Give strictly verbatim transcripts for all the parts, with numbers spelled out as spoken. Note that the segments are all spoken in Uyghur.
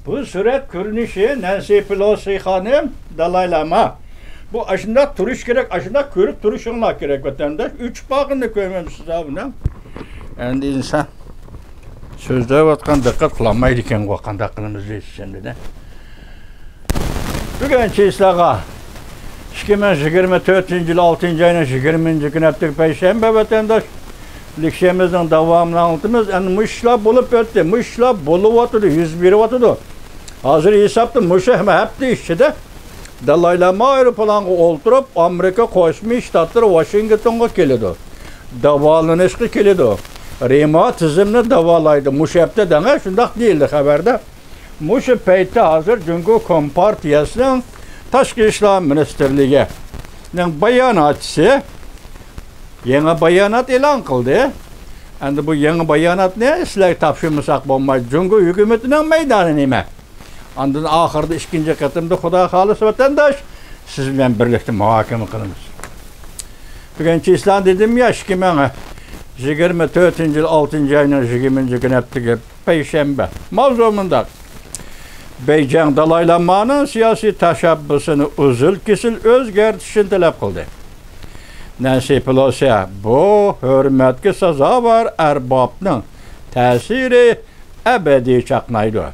بۇ سۈرەت كۆرۈنۈشى نەنسى پېلوسى خانىم، دالاي لاما. بۇ ئاشۇنداق تۇرۇش كېرەك، ئاشۇنداق كۆرۈپ تۇرۇشۇڭلار كېرەك، ۋەتەنداش. ئۆچ باققىنىنى كۆرمەمسىز ھە بۇنىڭ. ئەمدى ئىنسان سۆزلەۋاتقان دىققەت قىلالمايدىكەنغۇ، قانداق قىلىمىز دەيسىز ئەمدى. بۈگۈن چىسلاغا ئىككى مىڭ يىگىرمە تۆتىنچى يىل ئالتىنچى ئاينىڭ يىگىرمىنچى كۈنى ھەپتىلىك پەيشەنبە، ۋەتەنداش. لېكسىيەمىزنىڭ داۋامىنى ئاڭلىتىمىز. ئەمدى مۇشۇ ئىشلار بولۇپ ئۆتتى، مۇشۇ ئىشلار بولۇۋاتىدۇ، يۈز بېرىۋاتىدۇ. ھازىر ھېسابتا مۇشۇ ھەم ھەپتە ئىچىدە دالاي لاما ئايروپىلانغا ئولتۇرۇپ، ئامېرىكا قوشما شتاتلىرى ۋاشىنگتونغا كېلىدۇ. داۋالىنىشقا كېلىدۇ. رېماتىزمنى داۋالايدۇ. مۇشۇ ھەپتە دەڭە شۇنداق دېيىلدى خەۋەردە. مۇشۇ پەيتتە ھازىر جۇڭگو كومپارتىيەسىنىڭ تاشقى ئىشلار مىنىستىرلىكىنىڭ باياناتچىسى يېڭى بايانات ئېلان قىلدى. ئەمدى بۇ يېڭى باياناتنى سىلەرگە تاپشۇرمىساق بولمايدۇ. جۇڭگو ھۆكۈمىتىنىڭ مەيدانى نېمە؟ ئاندىن ئاخىرىدا ئىككىنچى قېتىمدا، خۇدا خالىسا، ۋەتەنداش، سىز بىلەن بىرلىكتە مۇھاكىمە قىلىمىز. بۈگۈن چىسلا دېدىم يا، ئىككى مىڭ يىگىرمە تۆتىنچى يىل ئالتىنچى ئاينىڭ يىگىرمىنچى كۈنى ھەپتىلىك پەيشەنبە. ماۋزۇ مۇنداق. بېيجىڭ دالاي لامانىڭ سىياسىي تەشەببۇسىنى ئۈزۈل-كېسىل ئۆزگەرتىشىنى تەلەپ قىلدى. نەنسى پېلوسى بۇ ھۆرمەتكە سازاۋەر ئەربابنىڭ تەسىرى ئەبەدىي چاقنايدۇ،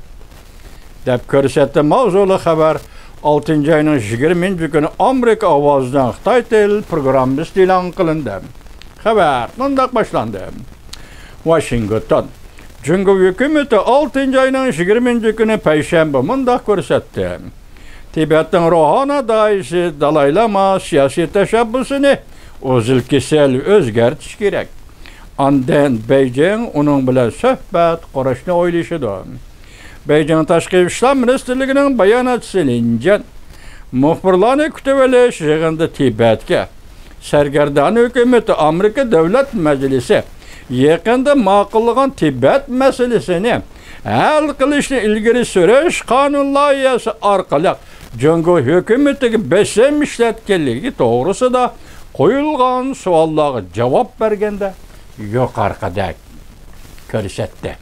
دەپ كۆرسەتتى. ماۋزۇلۇق خەۋەر ئالتىنچى ئاينىڭ يىگىرمىنچى كۈنى ئامېرىكا ئاۋازىنىڭ خىتاي تىل پروگراممىسىدا ئېلان قىلىندى. خەۋەر مۇنداق باشلاندى. ۋاشىنگتون. جۇڭگو ھۆكۈمىتى ئالتىنچى ئاينىڭ يىگىرمىنچى كۈنى پەيشەنبە مۇنداق كۆرسەتتى. تىبەتنىڭ روھانىي داھىيسى دالاي لاما سىياسىي تەشەببۇسىنى ئۈزۈل-كېسىل ئۆزگەرتىشى كېرەك. ئاندىن بېيجىڭ ئۇنىڭ بىلەن سۆھبەت قۇرۇشنى ئويلىشىدۇ. بېيجىڭ تاشقى ئىشلار مىنىستىرلىكىنىڭ باياناتچىسى لىن جيەن مۇخبىرلارنى كۈتۈۋېلىش يىغىنىدا تىبەتكە سەرگەردان ھۆكۈمىتى ئامېرىكا دۆلەت مەجلىسى يېقىندا ماقۇللىغان تىبەت مەسىلىسىنى ھەل قىلىشنى ئىلگىرى سۈرۈش قانۇن لايىھەسى ئارقىلىق جۇڭگو ھۆكۈمىتىگە بېسىم ئىشلەتكەنلىكى توغرىسىدا قويۇلغان سوئاللارغا جاۋاب بەرگەندە يۇقىرىقىدەك كۆرسەتتى.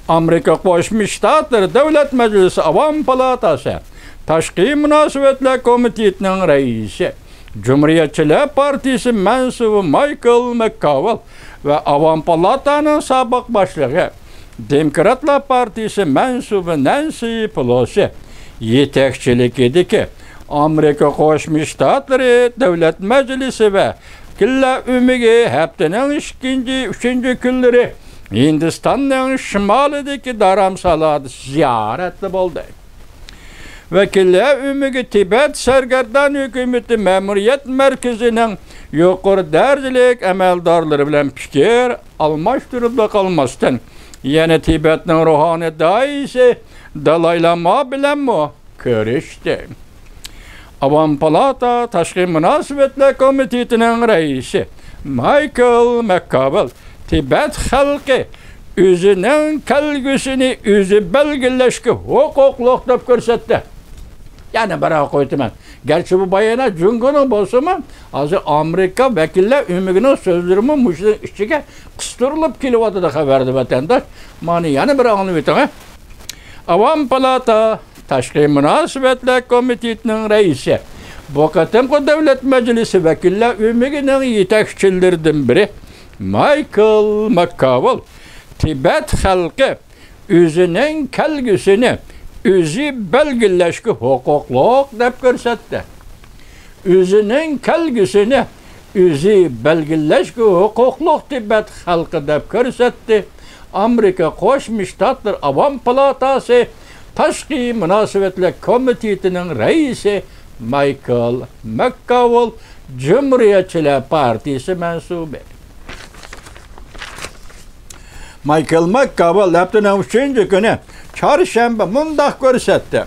ئامېرىكا قوشما شتاتلىرى دۆلەت مەجلىسى ئاۋام پالاتاسى تاشقى مۇناسىۋەتلەر كومىتېتىنىڭ رەئىسى، جۇمھۇرىيەتچىلەر پارتىيىسى مەنسۇبى مايكل ماككاۋېل ۋە ئاۋام پالاتانىڭ سابىق باشلىقى، دېموكراتلار پارتىيىسى مەنسۇبى نەنسى پېلوسى يېتەكچىلىكىدىكى ئامېرىكا قوشما شتاتلىرى دۆلەت مەجلىسى ۋەكىللەر ئۆمىكى ھەپتىنىڭ ئىككىنچى، ئۈچىنچى كۈنلىرى ھىندىستاننىڭ شىمالىدىكى دارامسالادا زىيارەتتە بولدى. ۋەكىللەر ئۆمىكى تىبەت سەرگەردان ھۆكۈمىتى مەمۇرىيەت مەركىزىنىڭ يۇقىرى دەرىجىلىك ئەمەلدارلىرى بىلەن پىكىر ئالماشتۇرۇپلا قالماستىن، يەنە تىبەتنىڭ روھانىي داھىيسى دالاي لاما بىلەنمۇ كۆرۈشتى. ئاۋام پالاتا تاشقى مۇناسىۋەتلەر كومىتېتىنىڭ رەئىسى مايكل ماككاۋېل تىبەت خەلقى ئۆزىنىڭ كەلگۈسىنى ئۆزى بەلگىلەشكە ھوقۇقلۇق دەپ كۆرسەتتى. يەنە بىر قېتىم قويۇۋېتىمەن. گەرچە بۇ بايانات جۇڭگونىڭ بولسىمۇ، ھازىر ئامېرىكا ۋەكىللەر ئۆمىكىنىڭ سۆزلىرىمۇ مۇشۇنىڭ ئىچىگە قىستۇرۇلۇپ كېلىۋاتىدۇ خەۋەردە، ۋەتەنداش. مانا يەنە بىر ئاڭلىۋېتىڭ. ئاۋام پالاتا تاشقى مۇناسىۋەتلەر كومىتېتىنىڭ رەئىسى، بۇ قېتىمقى دۆلەت مەجلىسى ۋەكىللەر ئۆمىكىنىڭ يېتەكچىلىرىدىن بىرى مايكل ماككاۋېل تىبەت خەلقى ئۆزىنىڭ كەلگۈسىنى ئۆزى بەلگىلەشكە ھوقۇقلۇق دەپ كۆرسەتتى. ئۆزىنىڭ كەلگۈسىنى ئۆزى بەلگىلەشكە ھوقۇقلۇق تىبەت خەلقى دەپ كۆرسەتتى ئامېرىكا قوشما شتاتلىرى ئاۋام پالاتاسى تاشقى مۇناسىۋەتلەر كومىتېتىنىڭ رەئىسى مايكل ماككاۋېل، جۇمھۇرىيەتچىلەر پارتىيىسى مەنسۇبى. مايكل ماككاۋېل ھەپتىنىڭ ئۈچىنچى كۈنى، چارشەنبە، مۇنداق كۆرسەتتى: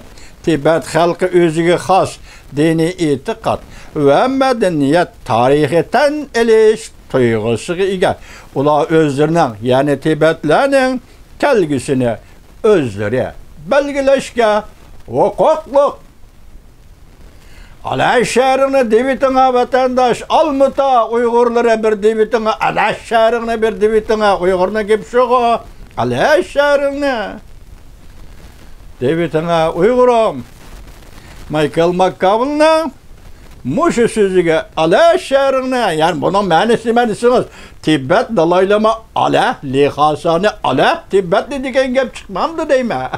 تىبەت خەلقى ئۆزىگە خاس دىنىي ئېتىقاد ۋە مەدەنىيەت، تارىخىي تەن ئېلىش تۇيغۇسىغا ئىگە. ئۇلار ئۆزلىرىنىڭ، يەنى تىبەتلەرنىڭ كەلگۈسىنى ئۆزلىرى بەلگىلەشكە ھوقۇقلۇق. ئەلەش شەھىرىڭنى دېۋىتىڭا، ۋەتەنداش، ئالمۇتا ئۇيغۇرلىرى بىر دېۋىتىڭا، ئەلەش شەھىرىڭنى بىر دېۋىتىڭا، ئۇيغۇرنىڭ گېپى شۇغۇ، ئەلەش شەھىرىڭنى. دەۋېتىڭە ئۇيغۇرۇم. مايكل ماككاۋلنىڭ مۇشۇ سۆزىگە ئالا شەھىرىڭنى، يەنى بۇنىڭ مەنىسى نېمە دېسىڭىز، تىبەت دالاي لاما ئالا، لىخاسانى ئالا، تىبەتنى دېگەن گەپ چىقمامدۇ دەيمەن.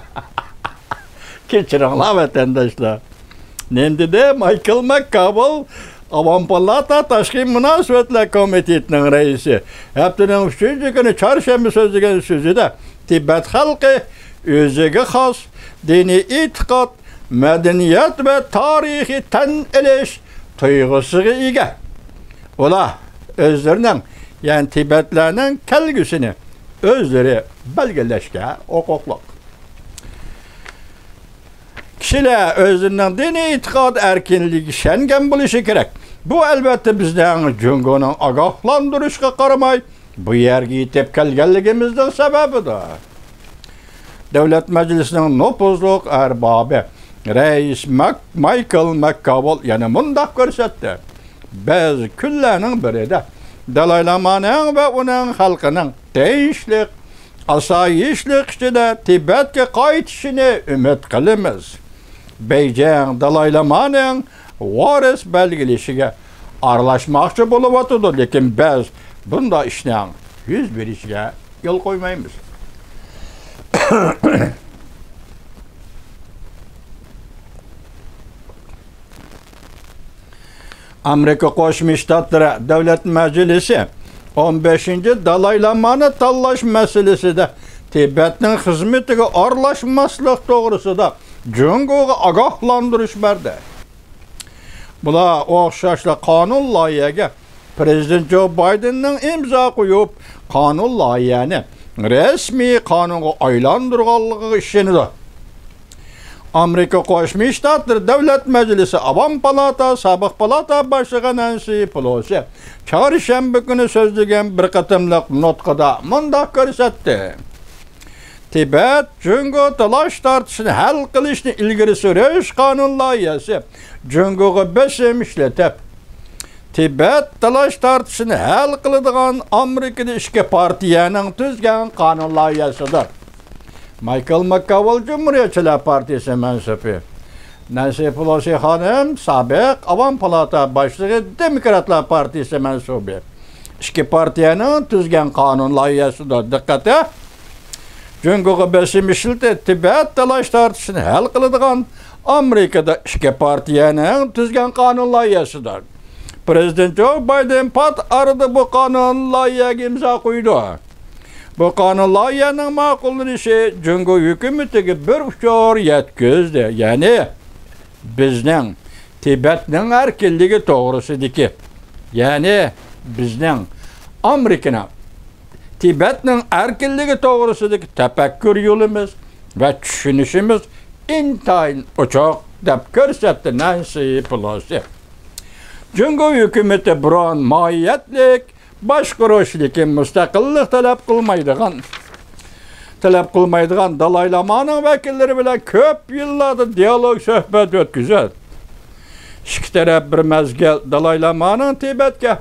كەچۈرۈڭلار ۋەتەنداشلار. نېمە دېدى مايكل ماككاۋل، ئاۋام پالاتا تاشقى مۇناسىۋەتلەر كومىتېتىنىڭ رەئىسى، ھەپتىنىڭ ئۈچىنچى كۈنى چارشەنبە سۆزلىگەن سۆزىدە، تىبەت خەلقى ئۆزىگە خاس دىنىي ئېتىقاد، مەدەنىيەت ۋە تارىخىي تەن ئېلىش تۇيغۇسىغا ئىگە. ئۇلار ئۆزلىرىنىڭ، يەنى تىبەتلەرنىڭ كەلگۈسىنى ئۆزلىرى بەلگىلەشكە ھوقۇقلۇق. كىشىلەر ئۆزلىرىنىڭ دىنىي ئېتىقاد ئەركىنلىكىگە ئىشەنگەن بولۇشى كېرەك. بۇ، ئەلۋەتتە، بىزنىڭ جۇڭگونىڭ ئاگاھلاندۇرۇشىغا قارىماي، بۇ يەرگە يېتىپ كەلگەنلىكىمىزنىڭ سەۋەبىدۇر. دۆلەت مەجلىسىنىڭ نوپۇزلۇق ئەربابى، رەئىس ماك-، مايكل ماككاۋل يەنە مۇنداق كۆرسەتتى: بەزى كۈنلەرنىڭ بىرىدە دالاي لامانىڭ ۋە ئۇنىڭ خەلقىنىڭ تىنچلىق، ئاسايىشلىق ئىچىدە تىبەتكە قايتىشىنى ئۈمىد قىلىمىز. بېيجىڭ دالاي لامانىڭ ۋارىس بەلگىلىشىگە ئارىلاشماقچى بولۇۋاتىدۇ، لېكىن بىز بۇنداق ئىشنىڭ يۈز بېرىشىگە يول قويمايمىز. ئامېرىكا قوشما شتاتلىرى دۆلەت مەجلىسى ئون بەشىنچى دالاي لامانى تاللاش مەسىلىسىدە تىبەتنىڭ خىزمىتىگە ئارىلاشماسلىق توغرىسىدا جۇڭگوغا ئاگاھلاندۇرۇش بەردى. بۇلار ئوخشاشلا قانۇن لايىھەگە پرېزىدېنت جو بايدېننىڭ ئىمزا قويۇپ، قانۇن لايىھەنى رەسمىي قانۇنغا ئايلاندۇرغانلىقىغا ئىشىنىدۇ. ئامېرىكا قوشما شتاتلىرى دۆلەت مەجلىسى ئاۋام پالاتا سابىق پالاتا باشلىقى نەنسى پېلوسى چارشەنبە كۈنى سۆزلىگەن بىر قېتىملىق نۇتقىدا مۇنداق كۆرسەتتى: تىبەت جۇڭگو تالاش تارتىشىنى ھەل قىلىشنى ئىلگىرى سۈرۈش قانۇن لايىھەسى جۇڭگوغا بېسىم ئىشلىتىپ، تىبەت تالاش تارتىشىنى ھەل قىلىدىغان ئامېرىكىدا ئىككى پارتىيەنىڭ تۈزگەن قانۇن لايىھەسىدۇر. مايكل ماككاۋل جۇمھۇرىيەتچىلەر پارتىيىسى مەنسۇپى، نەنسى پېلوسى خانىم سابىق ئاۋام پالاتا باشلىقى دېموكراتلار پارتىيىسى مەنسۇبى. ئىككى پارتىيەنىڭ تۈزگەن قانۇن لايىھەسىدۇر. دىققەت! جۇڭگوغا بېسىم ئىشلىتىپ، تىبەت تالاش تارتىشىنى ھەل قىلىدىغان ئامېرىكىدا ئىككى پارتىيەنىڭ تۈزگەن قانۇن لايىھەسىدۇر. پرېزىدېنت جو بايدېن پات ئارىدا بۇ قانۇن لايىھەگە ئىمزا قويىدۇ. بۇ قانۇن لايىھەنىڭ ماقۇللىنىشى جۇڭگو ھۆكۈمىتىگە بىر ئۇچۇر يەتكۈزدى. يەنى بىزنىڭ تىبەتنىڭ ئەركىنلىكى توغرىسىدىكى، يەنى بىزنىڭ ئامېرىكىنىڭ تىبەتنىڭ ئەركىنلىكى توغرىسىدىكى تەپەككۇر يولىمىز ۋە چۈشىنىشىمىز ئىنتايىن ئوچۇق، دەپ كۆرسەتتى نەنسى پېلوسى. جۇڭگو ھۆكۈمىتى بۇرۇن ماھىيەتلىك باشقۇرۇش، لېكىن مۇستەقىللىق تەلەپ قىلمايدىغان، تەلەپ قىلمايدىغان دالاي لامانىڭ ۋەكىللىرى بىلەن كۆپ يىللاردا دىيالوگ سۆھبەت ئۆتكۈزۈپ، ئىككى تەرەپ بىر مەزگىل دالاي لامانىڭ تىبەتكە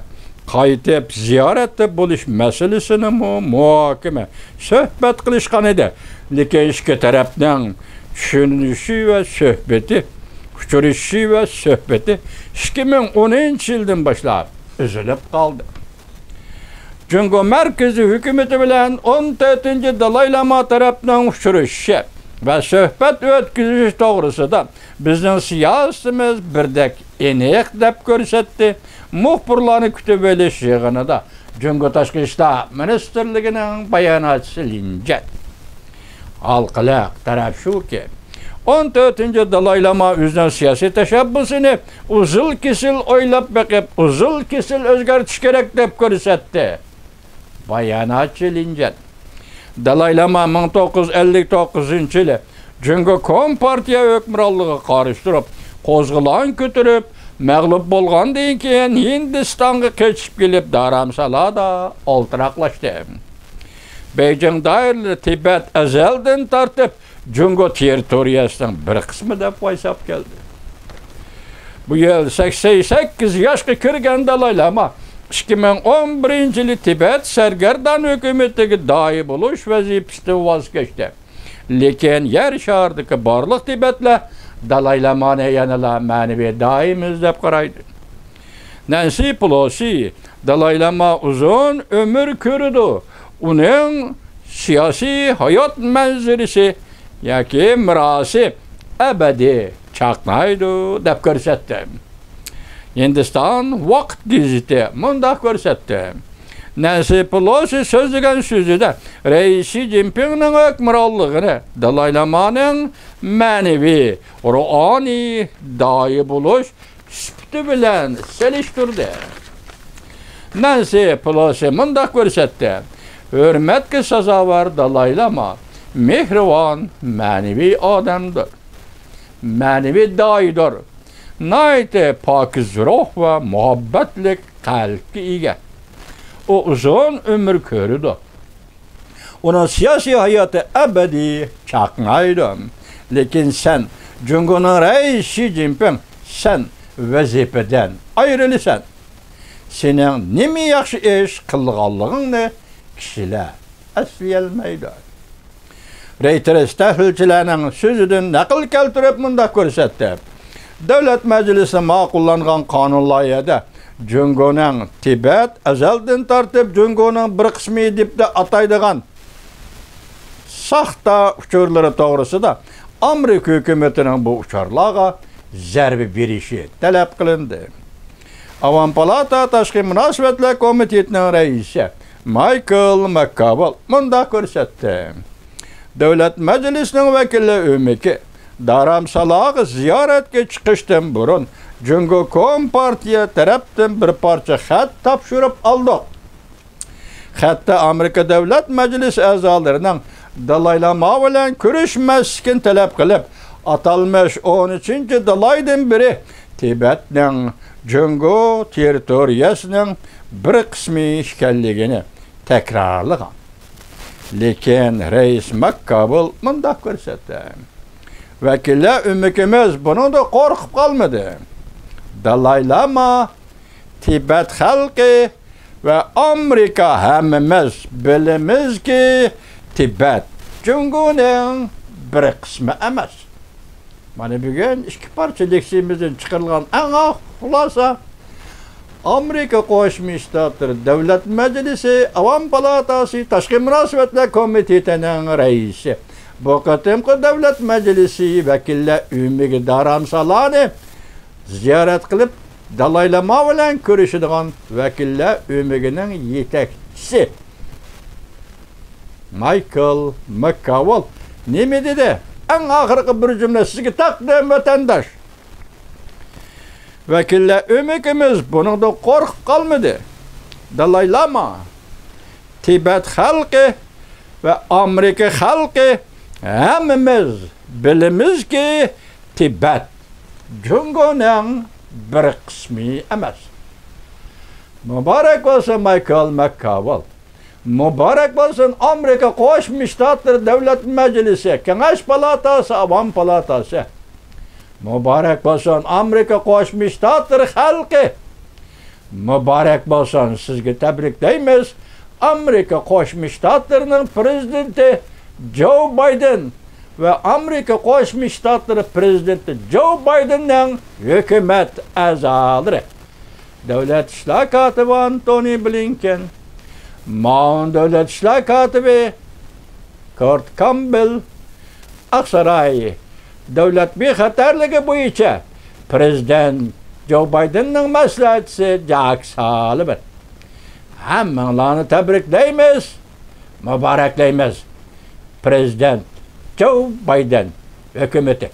قايتىپ زىيارەتتە بولۇش مەسىلىسىنىمۇ مۇھاكىمە، سۆھبەت قىلىشقان ئىدى. لېكىن ئىككى تەرەپنىڭ چۈشىنىشى ۋە سۆھبىتى، ئۇچرىشىشى ۋە سۆھبىتى ئىككى مىڭ ئونىنچى يىلدىن باشلاپ ئۈزۈلۈپ قالدى. جۇڭگو مەركىزىي ھۆكۈمىتى بىلەن ئون تۆتىنچى دالاي لاما تەرەپنىڭ ئۇچرىشىشى ۋە سۆھبەت ئۆتكۈزۈش توغرىسىدا بىزنىڭ سىياسىتىمىز بىردەك ئېنىق، دەپ كۆرسەتتى مۇخبىرلارنى كۈتۈۋېلىش يىغىنىدا جۇڭگو تاشقى ئىشلار مىنىستىرلىكىنىڭ باياناتچىسى لىن جەن. ھالقىلىق تەرەپ شۇكى، ئون تۆتىنچى دالاي لاما ئۆزىنىڭ سىياسىي تەشەببۇسىنى ئۇزۇل كېسىل ئويلاپ بېقىپ، ئۇزۇل كېسىل ئۆزگەرتىش كېرەك، دەپ كۆرسەتتى باياناتچى لىن جەن. دالاي لاما مىڭ توققۇز يۈز ئەللىك توققۇزىنچى يىلى جۇڭگو كومپارتىيە ھۆكۈمرانلىقىغا قارشى تۇرۇپ، قوزغىلاڭ كۆتۈرۈپ، مەغلۇپ بولغاندىن كېيىن ھىندىستانغا قېچىپ كېلىپ، دارامسالادا ئولتۇراقلاشتى. بېيجىڭ دائىرىلىرى تىبەت ئەزەلدىن تارتىپ جۇڭگو تېررىتورىيەسىنىڭ بىر قىسمى دەپ ھېسابقا كەلدى. بۇ يىل سەكسەن سەككىز ياشقا كىرگەن دالاي لاما ئىككى مىڭ ئون بىرىنچى يىلى تىبەت سەرگەردان ھۆكۈمىتىگە داھىي بولۇش ۋەزىپىسىدىن ۋاز كەچتى. لېكىن يەر شارىدىكى بارلىق تىبەتلەر دالاي لامانى يەنىلا مەنىۋى داھىيىمىز دەپ قارايدۇ. نەنسى پېلوسى، دالاي لاما ئۇزۇن ئۆمۈر كۆرىدۇ، ئۇنىڭ سىياسىي ھايات مەنزىرىسى ياكى مىراسى ئەبەدىي چاقنايدۇ دەپ كۆرسەتتى. ھىندىستان ۋاقىت گېزىتى مۇنداق كۆرسەتتى: نەنسى پېلوسى سۆزلىگەن سۆزىدە رەئىس شى جىنپىڭنىڭ ھۆكۈمرانلىقىنى دالاي لامانىڭ مەنىۋى، روھانىي داھىي بولۇش سۈپىتى بىلەن سېلىشتۇردى. نەنسى پېلوسى مۇنداق كۆرسەتتى: ھۆرمەتكە سازاۋەر دالاي لاما مېھرىبان، مەنىۋى ئادەمدۇر، مەنىۋى داھىيدۇر، ناھايىتى پاكىز روھ ۋە مۇھەببەتلىك قەلبكە ئىگە. ئۇ ئۇزۇن ئۆمۈر كۆرىدۇ. ئۇنىڭ سىياسىي ھاياتى ئەبەدىي چاقنايدۇ. لېكىن سەن، جۇڭگونىڭ رەئىسى شى جىنپىڭ، سەن ۋەزىپىدىن ئايرىلىسەن. سېنىڭ نېمە ياخشى ئىش قىلغانلىقىڭنى كىشىلەر ئەسلىيەلمەيدۇ. رېيتېرس تەھلىلچىلەرنىڭ سۆزىدىن نەقىل كەلتۈرۈپ مۇنداق كۆرسەتتى: دۆلەت مەجلىسى ماقۇللانغان قانۇن لايىھەدە جۇڭگونىڭ تىبەت ئەزەلدىن تارتىپ جۇڭگونىڭ بىر قىسمى دەپ ئاتايدىغان ساختا ئۇچۇرلىرى توغرىسىدا ئامېرىكا ھۆكۈمىتىنىڭ بۇ ئۇچۇرلارغا زەربە بېرىشى تەلەپ قىلىندى. ئاۋام پالاتا تاشقى مۇناسىۋەتلەر كومىتېتىنىڭ رەئىسى مايكل ماككاۋېل مۇنداق كۆرسەتتى: دۆلەت مەجلىسىنىڭ ۋەكىللەر ئۆمىكى دارامسالاغا زىيارەتكە چىقىشتىن بۇرۇن، جۇڭگو كومپارتىيە تەرەپتىن بىر پارچە خەت تاپشۇرۇپ ئالدۇق. خەتتە ئامېرىكا دۆلەت مەجلىسى ئەزالىرىنىڭ دالاي لاما بىلەن كۆرۈشمەسلىكىنى تەلەپ قىلىپ، ئاتالمىش ئون ئۈچىنچى دالايدىن بېرى تىبەتنىڭ جۇڭگو تېررىتورىيەسىنىڭ بىر قىسمى ئىكەنلىكىنى تەكرارلىغان. لېكىن رەئىس ماككاۋېل مۇنداق كۆرسەتتى: ۋەكىللەر ئۆمىكىمىز بۇنىڭدىن قورقۇپ قالمىدى. دالاي لاما، تىبەت خەلقى ۋە ئامېرىكا ھەممىمىز بىلىمىزكى، تىبەت جۇڭگونىڭ بىر قىسمى ئەمەس. مانا بۈگۈن ئىككى پارچە لېكسىيىمىزدىن چىقىرىلغان ئەڭ ئاخىرقى خۇلاسە، ئامېرىكا قوشما شتاتلىرى دۆلەت مەجلىسى، ئاۋام پالاتاسى، تاشقى مۇناسىۋەتلەر كومىتېتىنىڭ رەئىسى بۇ قېتىمقى دۆلەت مەجلىسى ۋەكىللەر ئۆمىكى دارامسالانى زىيارەت قىلىپ، دالاي لاما بىلەن كۆرۈشىدىغان ۋەكىللەر ئۆمىكىنىڭ يېتەكچىسى مايكل ماككاۋېل نېمە دېدى؟ ئەڭ ئاخىرقى بىر جۈملە سىزگە تەقدىم، ۋەتەنداش. ۋەكىللەر ئۆمىكىمىز بۇنىڭدىن قورقۇپ قالمىدى. دالاي لاما، تىبەت خەلقى ۋە ئامېرىكا خەلقى ھەممىمىز بىلىمىزكى، تىبەت جۇڭگونىڭ بىر قىسمى ئەمەس. مۇبارەك بولسۇن، مايكل ماككاۋېل. مۇبارەك بولسۇن، ئامېرىكا قوشما شتاتلىرى دۆلەت مەجلىسى، كېڭەش پالاتاسى، ئاۋام پالاتاسى. مۇبارەك بولسۇن، ئامېرىكا قوشما شتاتلىرى خەلقى. مۇبارەك بولسۇن، سىزگە تەبرىكلەيمىز. ئامېرىكا قوشما شتاتلىرىنىڭ پىرېزىدېنتى جو بايدېن ۋە ئامېرىكا قوشما شتاتلىرى پىرېزىدېنتى جو بايدېننىڭ ھۆكۈمەت ئەزالىرى، دۆلەت ئىشلار كاتىپى ئانتونى بلىنكېن، مۇئاۋىن دۆلەت ئىشلار كاتىپى كۇرت كامبېل، ئاقساراي دۆلەت بىخەتەرلىكى بويىچە پىرېزىدېنت جو بايدېننىڭ مەسلىھەتچىسى جاك سالىۋان. ھەممىڭلارنى تەبرىكلەيمىز، مۇبارەكلەيمىز. پىرېزىدېنت جو بايدېن ھۆكۈمىتى.